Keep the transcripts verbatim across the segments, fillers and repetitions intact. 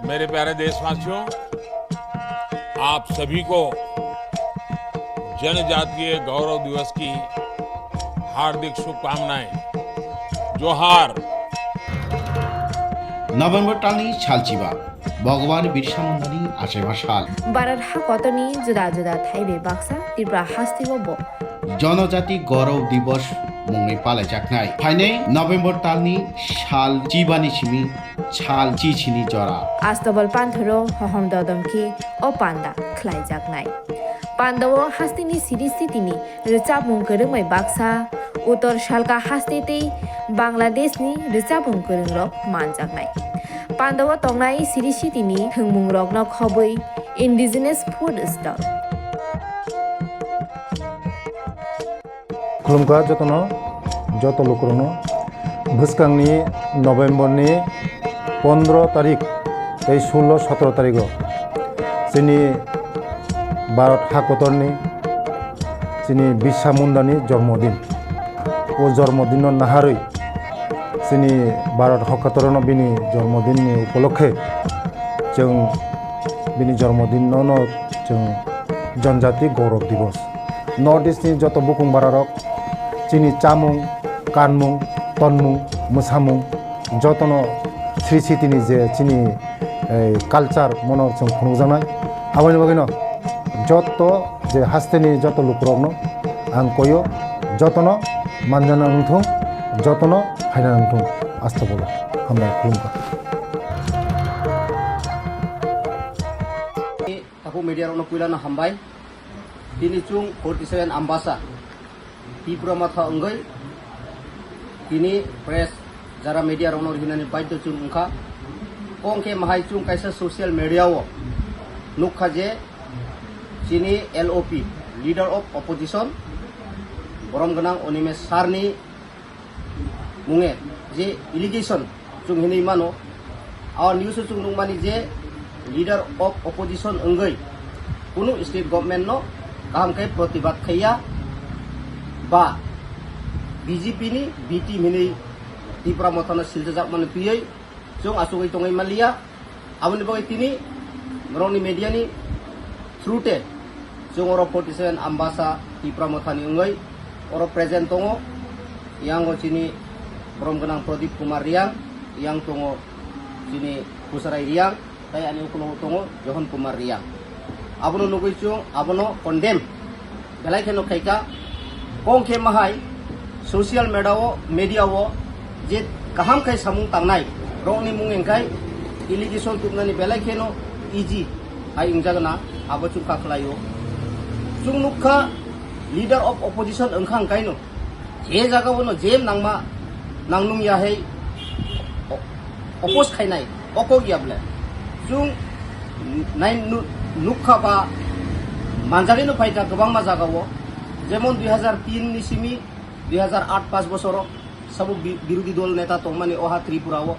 मेरे प्यारे देशवासियों, आप सभी को जनजातीय गौरव दिवस की हार्दिक शुभकामनाएं। जोहार। November talni salchiba, Bhagwan Birsa Mundani achaiba sal. Bharat hakotorni juda juda thaibai baksa Tripura hasteo bo Jonojati Gaurav Divas mungwi palaijaknai. Phainai November talni sal chibani simi sal chichini jora. Astobal panthoro hohom dodom khe o panda khlaijaknai. Pandao hasteni siri sitini rwchapmung kwrwngbai baksa, Uttor Salka haste tei Bangladeshni rwchapmung kwrwngrok manjaknai. Pandao tongnai siri sitini thwngmungrokno khobwi indigenous food stall. Khulumkha jotono, joto lukurokno. Bwskangni November ni pondro tarik tei sullo sotro tarigo chini Bharat hakotorni chini Birsa Mundani jormodin. O jormodinno naharwi chini Bharat hakotorno bini jormodinni upolokhe chwng bini jormodinno no chwng Janjati Gaurav Divas. North East ni joto bukung bararok chini chamung, kanmung, tonmung, mwsamung jotono sri sitini je chini, eh, culture mono chwng phunukjaknai. Aboni bagwino joto je hasteni joto lukurokno ang koyo, jotono manjana wngthung, jotono phaina wngthung. Astagfirullah. Hambai, khulumkha. Takhuk media rokno puilano hambai. Tini chwng forty seven Ambasa Tipra Motha wngwi tini press jara media rokno rihinani baidhyo chwng wngkha. Kong khe mahai chwng kaisa social media o nukha je chini L O P, Leader of Opposition, borom gwnang Animesh Sir ni munge je allegation chwng hinwi mano, a news o chwng nukmani je leader of opposition wngwi kunu state government no kaham khe protibad khaiya ba B J P ni B team hinwi Tipra Mothano silchajakmani twiwi chwng achugwi tongwi manliya. Aboni bagwi tini norokni media ni through te chwng oro forty seven Ambasa Tipra Mothani wngwi oro present tongo. Yang o chini borom gwnang Pradip Kumar Riang, yang tongo chini Kusarai Riang, tei ani ukologo tongo Johon Kumar Riang. Abono nugwi chwng abono condemn belai kheno khaika. Kong khe mahai social media o, media o je kaham khai samung tangnai rokni mung engkhai allegation tubnani belai kheno easy hai wngjakna abo chukha khlaio. Chwng nukha leader of opposition wngkha wngkaino je jaga bono je nangma nangnung ya hai oppose khainai, o kok ya ble. Chwng nai nu-, nukha ba manjagwi no phaikha kwbangma jagao, jemon dui hazar tin ni simi dui hazar aat paanch bosoro sabo bi-, birodhi dol neta tongmani oha Tripura o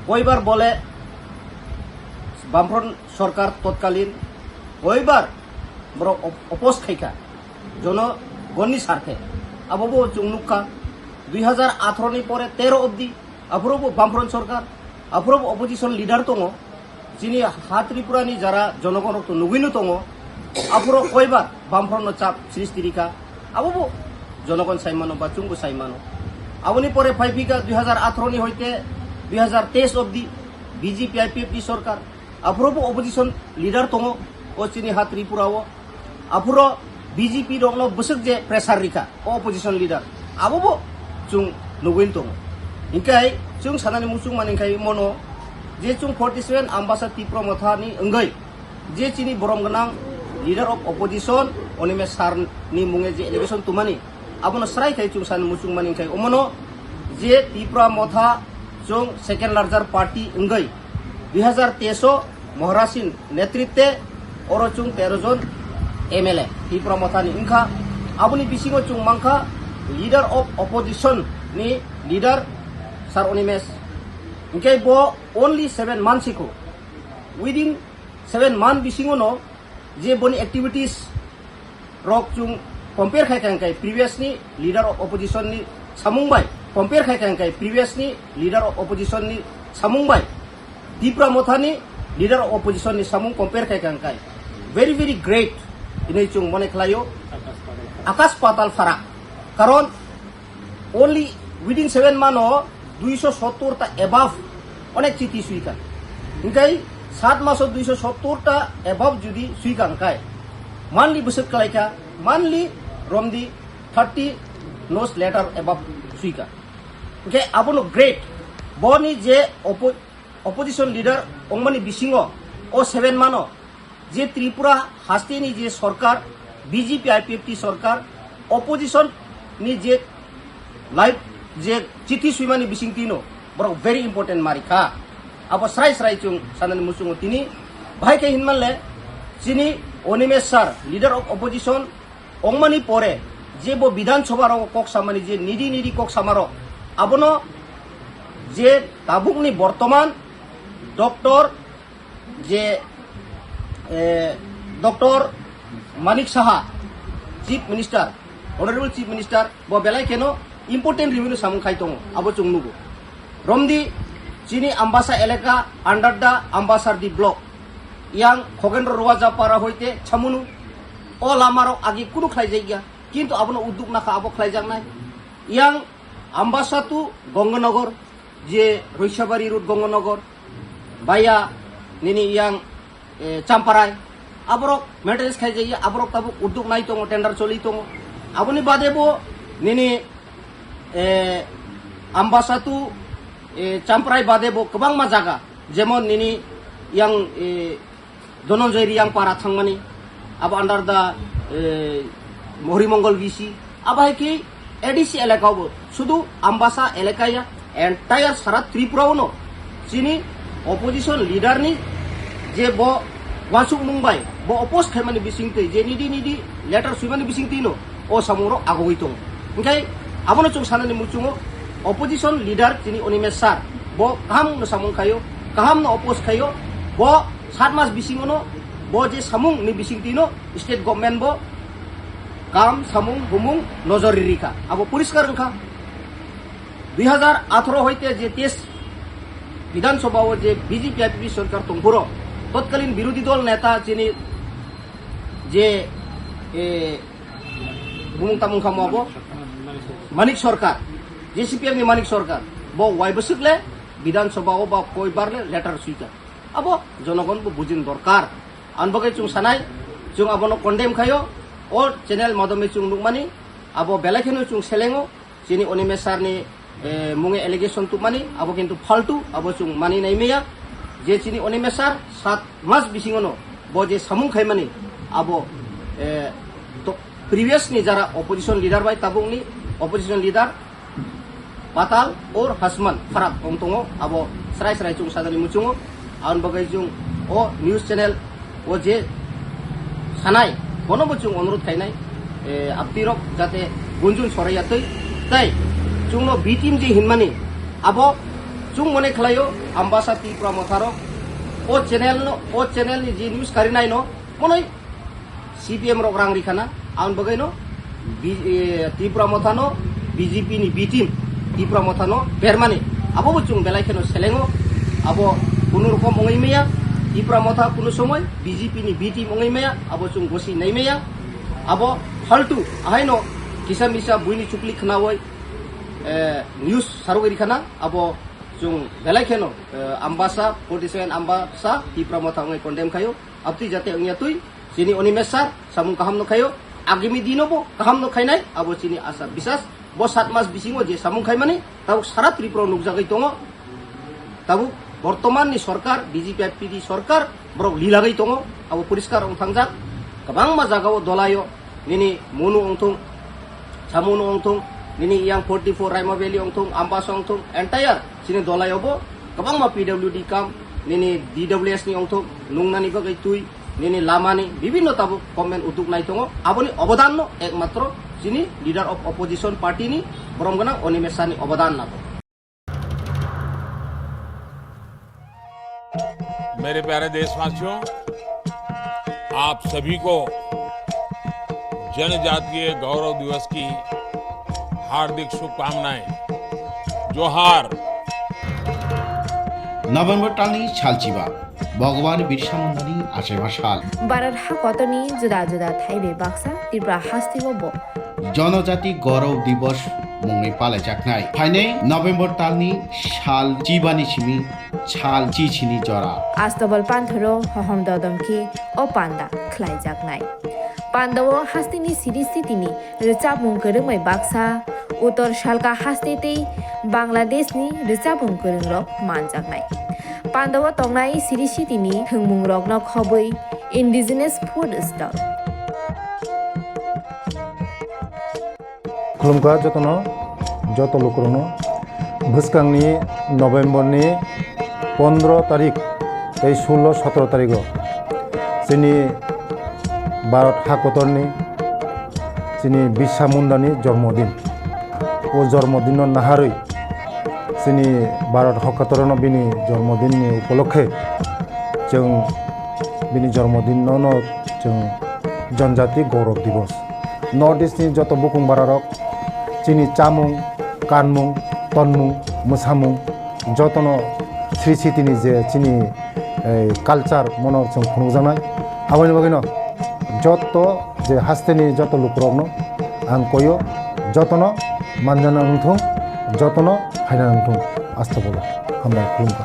koibar bole Bamfront sorkar totkalin koibar borok op-, oppose khaikha jonogonni sarkhe. Abo bo chwng nukha dui hazar atharo ni pore tero obdi. Aphuru bo Bamfront sorkar, aphuru bo opposition leader tongo. Chini ha Tripura ni jara jonogon rok to nugwino tongo. Aphuru koibar Bamfront no chap srishti rikha. Abo bo jonogon saimano ba chwngbo saimano. Aboni pore phaiphika dui hazar atharo ni hoite dui hazar teis obdi B J P I P F T sorkar. Aphuru bo opposition leader tongo o chini ha Tripura o. Aphuru B J P rokno bwswk je pressure rikha o opposition leader, abo bo chwng nugwi tongo. Hinkhe chwng sanani muchung mani khe mono je chwng forty seven Ambasa Tipra Motha ni wngwi je chini borom gwnang leader of opposition Animesh Sir ni munge je allegation tumani, abono srai khai chwng sanani muchung mani khe omono je Tipra Motha chwng second larger party wngwi dui hazar teis o Maharaj ni netritwe oro chwng tero jon M L A Tipra Mothani wngkha. Aboni bisingo chwng mankha leader of opposition ni leader Sir Animesh. Hinkhe bo only seven months ikho. Within seven month bisingo no je boni activities rok chwng compare khai kha hwnkhe previous ni leader of opposition ni samung bai, compare khai kha hwnkhe previous ni leader of opposition ni samung bai Tipra Mothani leader of opposition ni samung compare khai kang kai very very great hinwi chwng mone khlaio, akas patal pharak. Karon only within seven month o duiso sottor ta above onek chithi sui kha. Hinkhe sat maso duiso sottor ta above jodi sui kang kai, monthly bwswk khlai kha, monthly romdi thirty no's letter above sui kha. Hinkhe abono great, boni je oppo- opposition leader ongmani bisingo o seven month o je Tripura hasteni je sorkar, B J P I P F T sorkar, opposition ni je live je chithi swimani bisingtwino borok very important mari kha. Abo srai srai chwng sanani muchungo tini bahai khe hinmanle chini Animesh sir, leader of opposition, ongmani pore je bo Bidhan Sabha rogo kok samani je nidi nidi kok samarok, abono je tabukni bortoman Doctor je, eh, Doctor Manik Saha, Chief Minister, Honorable Chief Minister, bo belai kheno important review ni samung khai tongo, abo chwng nugo. Romdi chini Ambasa elaka under the Ambasardi block, yang Khogendro Ruajapara hoite Chamunu, o lamarok agi kunu khlaijakya, kintu abono udduk nakha abo khlaijaknai. Yang Ambasa to Ganganagar, je Roisabari road Ganganagar, baya nini yang, eh, Champarai, aborok maintenance khaijaya, aborok tabuk udduk nai tongo, tender choli tongo. Aboni bade bo nini, eh, Ambasa to, eh, Champarai bade bo kwbangma jaga, jemon nini yang, eh, Dhananjay Riyang para thangmani, abo under the, eh, Mohri Mongol V C, abo hai khe A D C elaka bo, sudu Ambasa elaka ya, entire sara Tripura ono chini opposition leader ni je bo wansuk nung bai, bo oppose khaimani bisingtwi, je nidi nidi letter swimani bisingtwi no, o samungrok agogwi tongo. Hinkhe abono chwng sanani muchungo, opposition leader chini Animesh sir, bo kaham no samung khaio, kaham no oppose khaio, bo sat mas bisingo no bo je samung ni bisingtwi no state government bo kam samung humung nojor riri kha, abo poriskar wngkha. Dui hajar atharo hoite je teis Bidhan Sabha o je B J P I P F T sorkar tongphuru, totkalin birodhi dol neta chini je, eh, bumung tamung kha mo abo? Manik Sarkar, je C P M ni Manik Sarkar, bo wai bwswk le Bidhan Sabha o ba koi bar le letter sui kha. Abo jonogon bo bujin dorkar. Ang bagwi chwng sanai, chwng abono condemn khaio, o channel madome chwng nukmani, abo belai kheno chwng selengo, chini Animesh sir ni, eh, munge allegation tubmani, abo kintu faltu, abo chwng mani nai maya, je chini Animesh sir sat mas bisingono bo je samung khaimani, abo, eh, to previous ni jara opposition leader bai tabukni opposition leader patal or hasman pharak wng tongo, abo srai srai chwng sajani muchungo. Aboni bagwi chwng o news channel o je sanai, bono bo chwng onurodh khainai, eh, aptirok jate gunjun soraiya twi, tei chwngno B team je hinmani, abo chwng mone khlaio, Ambasa Tipra Motharok o channel no, o channel ni je news karinai no, monoi C P M rok rang rikhana, aboni bagwi no B-, eh, Tipra Motha no B J P ni B team, Tipra Motha no bermani, abo bo chwng belai kheno selengo, abo kunu rokom wngwi maya, Tipra Motha kunu somoi B J P ni B team wngwi maya, abo chwng gosi nai maya, abo faltu, ahaino kisa misa buini chukli khnawi, eh, news sarogwi rikhana, abo chwng belai kheno, eh, Ambasa, forty seven Ambasa, Tipra Motha wngwi condemn khaio, abtwi jate wngya twi, chini Animesh sir, samung kaham no khaio, agimi dino bo kaham no khainai, abo chini asa bisas, bo sat mas bisingo je samung khaimani, tabuk sara Tripura nukjagwi tongo, tabuk bortoman ni sorkar, B J P I P F T sorkar, borok lilagwi tongo, abo poriskar wng thangjak, kwbangma jagao dolaio, nini Monu wngthung, Chamunu wngthung, nini yang forty four Raima Valley wngthung, Ambasa wngthung, entire chini dolaio bo kwbangma P W D kam, nini D W S ni wngthung, nungnani bagwi twi, nini lamani bibinno tabuk government utuk nai tongo. Aboni obodanno ekmatro chini leader of opposition party ni borom gwnang Animesh sir ni obodan nago. मेरे प्यारे देशवासियों, आप सभी को जनजातीय गौरव दिवस की हार्दिक शुभकामनाएं। जोहार। November talni salchiba, Bhagwan Birsa Mundani achaima sal. Bharat hakotorni juda juda thaibai baksa Tripura hasteo bo Jonojati Gaurav Divas mungwi palaijaknai. Phainai November talni sal chibani simi sal chichini jora. Astobal panthoro hohom dodom khe o panda khlaijaknai. Pandao hasteni siri sitini rwchapmung kwrwngbai baksa, Uttor Salka haste tei Bangladeshni rwchapmung kwrwngrok manjaknai. Pandao tongnai siri sitini thwngmungrokno khobwi indigenous food stall. Khulumkha jotono, joto lukurokno. Bwskangni November ni pondro tarik tei sullo sotro tarigo chini Bharat hakotorni chini Birsa Mundani jormodin. O jormodinno naharwi chini Bharat hakotorno bini jormodinni upolokhe chwng bini jormodinno no chwng Janjati Gaurav Divas. North East ni joto bukung bararok chini chamung, kanmung, tonmung, mwsamung jotono sri sitini je chini, eh, culture mono chwng phunukjaknai. Aboni bagwino joto je hasteni joto lukurokno ang koyo, jotono manjana wngthung, jotono phaina wngthung. Astobolo hambai khulumkha.